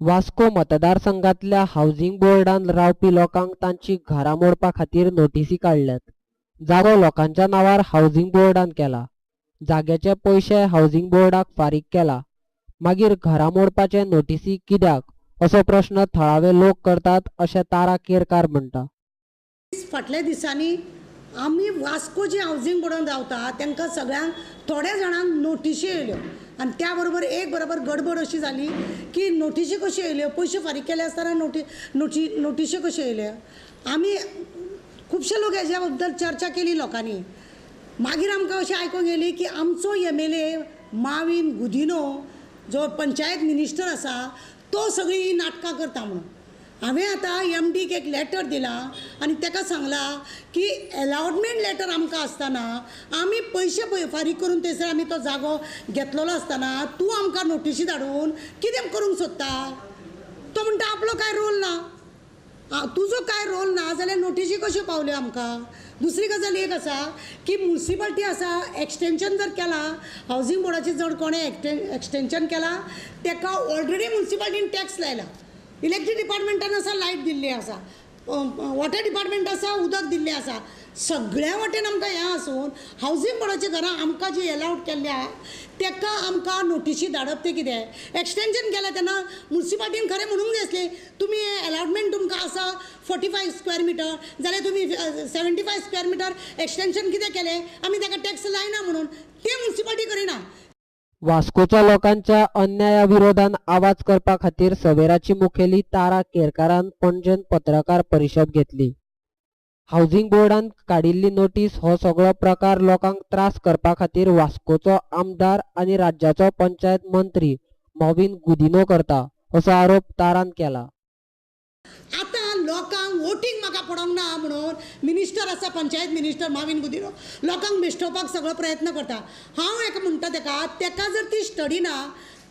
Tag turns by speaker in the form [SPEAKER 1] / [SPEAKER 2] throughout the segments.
[SPEAKER 1] वास्को मतदारसंघातल्या हावजिंग बोर्डान रावपी लोकांक तांची घरां मोडपा खातीर नोटीसी काडल्यात. जागो लोकांच्या नांवार हावजिंग बोर्डान केला. जाग्याचे पयशे हावजिंग बोर्डाक फारीक केला. मागीर घरां मोडपाचे नोटीसी कित्याक असो प्रश्न थळावे लोक करतात अशें तारा केरकार म्हणटा.
[SPEAKER 2] फाटल्या दिसांनी आमी वास्को जी हावजिंग बोर्डान रावता तांकां सगळ्यांक थोड्या जाणांक नोटिशी येयल्यो आनी त्या बरोबर एक बरोबर गडबड अशी जाली की नोटिशी कश्यो येयल्यो, पयशे फारीक केले आसतना नोटिशी कश्यो येयल्यो. आमी खुबशे लोक हेज्या बद्दल चर्चा केली लोकांनी. मागीर आमकां अशें आयकूंक येयली की आमचो MLA Mauvin Godinho जो पंचायत मिनिस्टर आसा तो सगळीं ही नाटकां करता म्हणून. हांवें आतां एमडीक एक लेटर दिलां आनी ताका सांगलां की एलॉटमेंट लेटर आमकां आसतना आमी पयशे फारीक करून थंयसर आमी तो जागो घेतलेलो आसतना तूं आमकां नोटिशी धाडून कितें करूंक सोदता? तो म्हणटा आपलो कांय रोल ना. तुजो कांय रोल ना जाल्यार नोटिशी कश्यो पावल्यो आमकां? दुसरी गजाल एक आसा की मुन्सिपाल्टी आसा एक्सटेंशन जर केलां हावजींग बोर्डाचें जर कोणें एक्सटेंशन केलां ताका ऑलरेडी मुन्सिपाल्टीन टॅक्स लायला. इलेक्ट्रीक डिपार्टमेंटान आसा लायट दिल्ली आसा, वॉटर डिपार्टमेंट आसा उदक दिल्लें आसा. सगळ्या वाटेन आमकां हें आसून हावजींग बोर्डाच्या घरां आमकां जी एलावड केल्ली आहा ताका आमकां नोटिशी धाडप तें कितें? एक्सटेंशन केलें तेन्ना मुन्सिपाल्टीन खरें म्हणूंक जाय आसलें तुमी एलॉटमेंट तुमकां आसा 45 स्क्वेअर मिटर जाल्यार तुमी 75 स्क्वेअर मिटर एक्सटेंशन कितें केलें, आमी ताका टॅक्स लायना म्हणून. तें मुन्सिपाल्टी करिना.
[SPEAKER 1] वास्कोच्या लोकांच्या अन्याया विरोधान आवाज करपा खातीर सवेराची मुखेली तारा केरकारान पणजेन पत्रकार परिशद घेतली. हावजिंग बोर्डान काडिल्ली नोटीस हो सगळो प्रकार लोकांक त्रास करपा खातीर वास्कोचो आमदार आनी राज्याचो पंचायत मंत्री मॉविन गुदिन्हो करता असो आरोप तारान केला.
[SPEAKER 2] आतां लोकांक वोटींग म्हाका पडोंक ना म्हणून मिनिस्टर आसा पंचायत मिनिस्टर माविन गुदिन्हो लोकांक बेश्टोवपाक सगळो प्रयत्न करता. हांव एक म्हणटा तेका, तेका जर ती स्टडी ना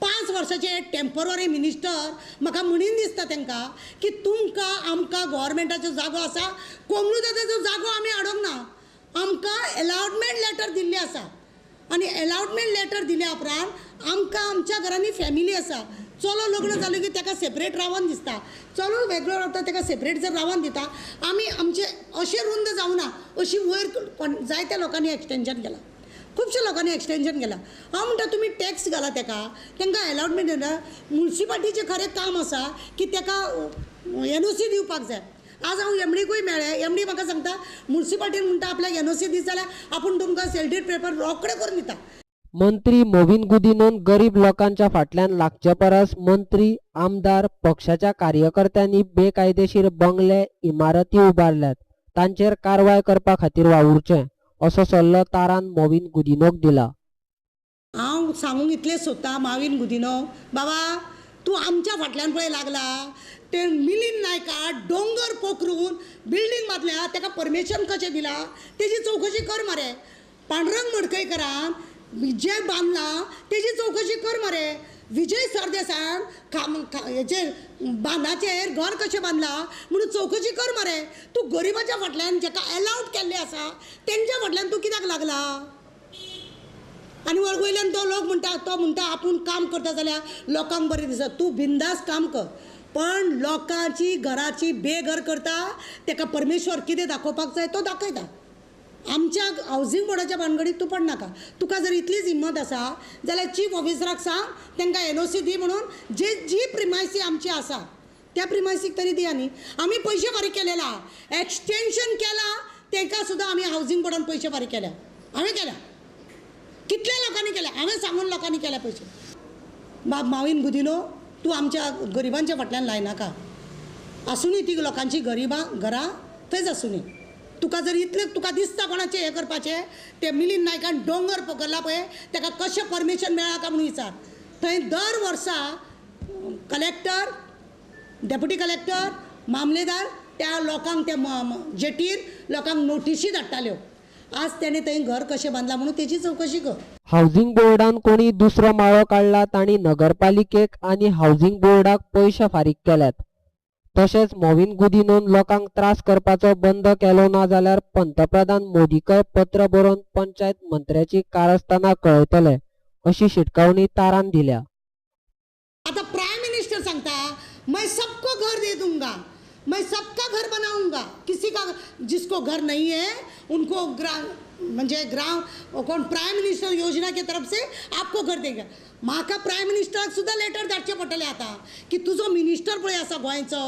[SPEAKER 2] 5 वर्साचे टेम्पररी मिनिस्टर म्हाका म्हणीन दिसता तांकां की तुमकां आमकां गोवोरमेंटाचो जागो आसा, कोमलू दादाचो जागो आमी हाडूंक ना, आमकां एलॉटमेंट लेटर दिल्लें आसा आनी एलॉटमेंट लेटर दिल्या उपरांत आमकां आमच्या घरांनी फॅमिली आसा, चलो लग्न जालो की ताका सेपरेट रावन दिसता, चलो वेगळो रावता ताका सेपरेट जर रावन दिता, आमी आमचे अशें रुंद जावना अशी वयर जायत्या लोकांनी एक्सटेंशन केलां, खुबश्या लोकांनी एक्सटेंशन केलां. हांव म्हणटा तुमी टॅक्स घाला ताका, तांकां एलॉटमेंट दिला. मुन्सिपाल्टीचें खरें काम आसा की ताका NOC दिवपाक जाय. आज हांव एमडीकूय मेळ्ळें, एमडी म्हाका सांगता मुन्सिपाल्टीन म्हणटा आपल्याक NOC दीत जाल्यार आपूण तुमकां सेल्डीड पेपर रोखडे करून दिता.
[SPEAKER 1] मंत्री मॉविन गुदिन्होन गरीब लोकांच्या फाटल्यान लागचे परस मंत्री, आमदार, पक्षाच्या कार्यकर्त्यांनी बेकायदेशीर बंगले, इमारती उबारल्यात तांचेर कारवाय करपा खातीर वावुरचें असो सल्लो तारान मॉविन गुदिन्होक दिला.
[SPEAKER 2] हांव सांगूंक इतलें सोदता माविन गुदिन्हो बाबा तूं आमच्या फाटल्यान पळय लागला, ते मिलिंद नायका दोंगर पोखरून बिल्डींग बांदल्या ताका परमिशन कशें दिलां तेजी चवकशी कर मरे. पांडुरंग मडकयकरान जें बांदलां तेजी चवकशी कर मरे. विजय सरदेसायान हेचेर बांदाचेर घर कशें बांदलां म्हणून चवकशी कर मरे. तूं गरिबाच्या फाटल्यान जेका एलावड केल्लें आसा तेंच्या फाटल्यान तूं कित्याक लागला? आनी वयल्यान तो लोक म्हणटा, तो म्हणटा आपूण काम करता जाल्यार लोकांक बरें दिसता. तूं बिंदास काम कर, पण लोकांची घराची बेघर करता ताका परमेश्वर कितें दाखोवपाक जाय तो दाखयता. आमच्या हावजींग बोर्डाच्या भानगडीक तूं पडनाका. तुका जर इतलीच हिम्मत आसा जाल्यार चीफ ऑफिसराक सांग तांकां NOC दी म्हणून, जे जी प्रिमायसी आमची आसा त्या प्रिमायसीक तरी दिया न्ही. आमी पयशे फारीक केलेला, एक्सटेंशन केलां तांकां सुद्दां आमी हावजींग बोर्डान पयशे फारीक केल्या, हांवें केल्या, कितल्या लोकांनी केल्या, हांवें सांगून लोकांनी केल्या पयशे. बाब माविन गुदिन्हो तूं आमच्या गरिबांच्या फाटल्यान लायनाका. आसूनी ती लोकांची गरिबां घरां थंयच आसूनी. तुका जर इतलें तुका दिसता कोणाचें हें करपाचें, ते मिलिंद नायकान दोंगर पोखरला पळय ताका कशें परमिशन मेळ्ळां काय म्हणून विचार. थंय दर वर्सा कलेक्टर, डेप्युटी कलेक्टर, मामलेदार त्या लोकांक त्या जेटीर लोकांक नोटिशी धाडटाल्यो. आज तेणें थंय घर कशें बांदलां म्हणून तेजी चवकशी कर.
[SPEAKER 1] हावजिंग बोर्डान कोणी दुसरो माळो काडला तांणी नगरपालिकेक आनी हावजिंग बोर्डाक पयशे फारीक केल्यात. तशेंच मॉविन गुदिन्होन लोकांक त्रास करपाचो बंद केलो ना जाल्यार पंतप्रधान मोदीकय पत्र बरोवन पंचायत मंत्र्याची कारस्थानां कळयतले अशी शिटकावणी तारान दिल्या.
[SPEAKER 2] आतां प्रायम मिनिस्टर सांगता मैं सबको घर दे दूंगा, मैं सबका घर बनाऊंगा, किसी का जिसको घर नहीं है उनको ग्राम म्हणजे ग्राम कोण प्रायम मिनिस्टर योजना के तरफ से आपको घर देगा। म्हाका प्रायम मिनिस्टराक सुद्दां लेटर धाडचें पडटलें आतां की तुजो मिनिस्टर पळय आसा गोंयचो,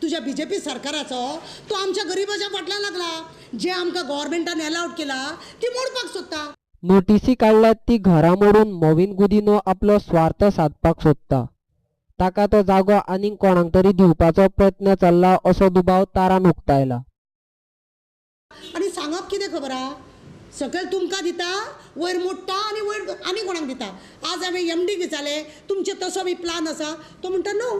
[SPEAKER 2] तुज्या बी जे पी सरकाराचो, तो आमच्या गरिबाच्या फाटल्यान लागला, जे आमकां गव्हर्मेंटान एलावड केला ती मोडपाक सोदता।
[SPEAKER 1] नोटीसी काडल्यात ती घरां मोडून मॉविन गुदिन्हो आपलो स्वार्थ सादपाक सोदता। ताका तो जागो आनीक कोणाक तरी दिवपाचो प्रयत्न चल्ला असो दुबाव तारान उक्तायला।
[SPEAKER 2] आनी सांगप कितें खबर आहा, सकयल तुमकां दिता, वयर मोडटा आनी वयर आनी कोणाक दिता। आज हांवें एम डीक विचारलें तुमचें तसो बी प्लान आसा, तो म्हणटा नो,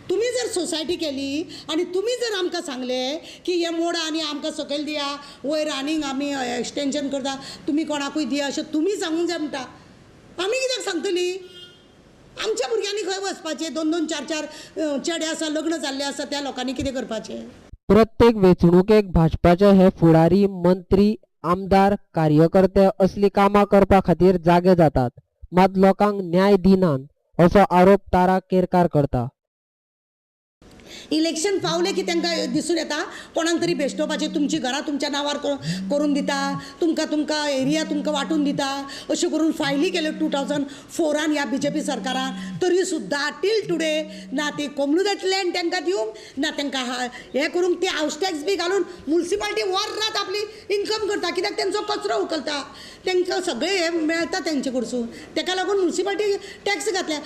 [SPEAKER 2] तुमी जर सोसायटी केली आनी तुमी जर आमकां सांगलें की हें मोडा आनी आमकां सकयल दिया, वयर आनीक आमी एक्सटेंशन करता, तुमी कोणाकूय दिया अशें तुमी सांगूंक जाय म्हणटा। आमी कित्याक सांगतली? आमच्या भुरग्यांनी खंय वचपाचें? 2 2 4 4 चेडे आसा, लग्न जाल्ले आसा, त्या लोकांनी कितें करपाचें?
[SPEAKER 1] प्रत्येक वेंचणुकेक भाजपाचे हे फुडारी, मंत्री, आमदार, कार्यकर्ते असली कामां करपा खातीर जागे जातात, मात लोकांक न्याय दिनात असो आरोप तारा केरकार करता।
[SPEAKER 2] इलेक्शन पावलें की तांकां दिसून येता कोणाक तरी बेश्टोवपाचें, तुमची घरां तुमच्या नांवार करून दिता, तुमकां तुमकां एरिया तुमकां वांटून दिता, अश्यो करून फायली केल्यो 2004 ह्या बी जे पी सरकारान, तरी सुद्दां टील टुडे ना ती कोमलुदेत लँड तांकां दिवंक ना तांकां हें करूंक, ती हावस टॅक्स बी घालून मुन्सिपाल्टी वर रात आपली इन्कम करता, कित्याक तेंचो कचरो उखलता, तांकां सगळें हें मेळटा तेंचे कडसून, ताका लागून मुन्सिपाल्टी टॅक्स घातल्या।